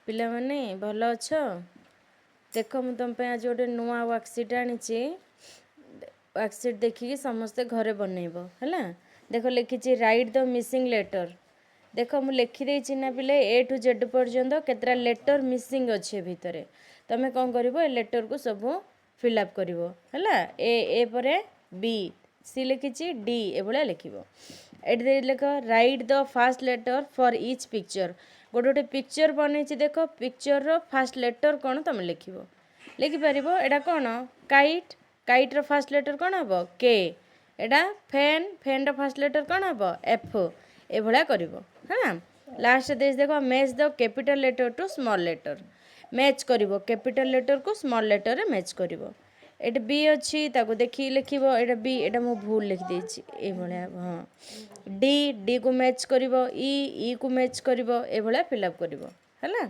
ପିଲାମାନେ, ଭଲ ଅଛ? ଦେଖ, ମୁଁ ତୁମ ପାଇଁ ଆଜି ଗୋଟେ ନୂଆ ୱାର୍କସିଟ୍ ଆଣିଛି। ୱାର୍କସିଟ୍ ଦେଖିକି ସମସ୍ତେ ଘରେ ବନେଇବ, ହେଲା? ଦେଖ, ଲେଖିଛି "Write the missing letter"। ଦେଖ, ମୁଁ ଲେଖିଦେଇଛି ନା ପିଲେ, ଏ ଟୁ ଜେଡ଼୍ ପର୍ଯ୍ୟନ୍ତ କେତେଟା ଲେଟର୍ ମିସିଂ ଅଛି। ଏ ଭିତରେ ତୁମେ କ'ଣ କରିବ? ଏ ଲେଟର୍କୁ ସବୁ ଫିଲ୍ଅପ୍ କରିବ, ହେଲା? ଏ, ଏ ପରେ ବି, ସି ଲେଖିଛି, ଡି, ଏଭଳିଆ ଲେଖିବ। ଏଠି ଦେଇ ଲେଖ, "Write the first letter for each picture"। ଗୋଟେ ଗୋଟେ ପିକ୍ଚର ବନେଇଛି ଦେଖ, ପିକ୍ଚରର ଫାର୍ଷ୍ଟ ଲେଟର୍ କ'ଣ ତୁମେ ଲେଖିବ। ଲେଖିପାରିବ? ଏଇଟା କ'ଣ? କାଇଟ୍। କାଇଟ୍ର ଫାର୍ଷ୍ଟ ଲେଟର୍ କ'ଣ ହେବ? କେ। ଏଇଟା ଫ୍ୟାନ୍। ଫ୍ୟାନ୍ର ଫାର୍ଷ୍ଟ ଲେଟର୍ କ'ଣ ହେବ? ଏଫ୍। ଏଭଳିଆ କରିବ, ହେଲା? ଲାଷ୍ଟ ଦେଇଛି ଦେଖ, "Match the capital letter to small letter"। Match କରିବ, କ୍ୟାପିଟାଲ୍ ଲେଟର୍କୁ ସ୍ମଲ୍ ଲେଟର୍ରେ ମ୍ୟାଚ୍ କରିବ। ଏଠି ବି ଅଛି, ତାକୁ ଦେଖିକି ଲେଖିବ। ଏଇଟା ବି, ଏଇଟା ମୁଁ ଭୁଲ ଲେଖିଦେଇଛି, ଏଇଭଳିଆ। ହଁ, ଡି, ଡିକୁ ମ୍ୟାଚ୍ କରିବ। ଇ, ଇକୁ ମ୍ୟାଚ୍ କରିବ। ଏଇଭଳିଆ ଫିଲ୍ଅପ୍ କରିବ, ହେଲା?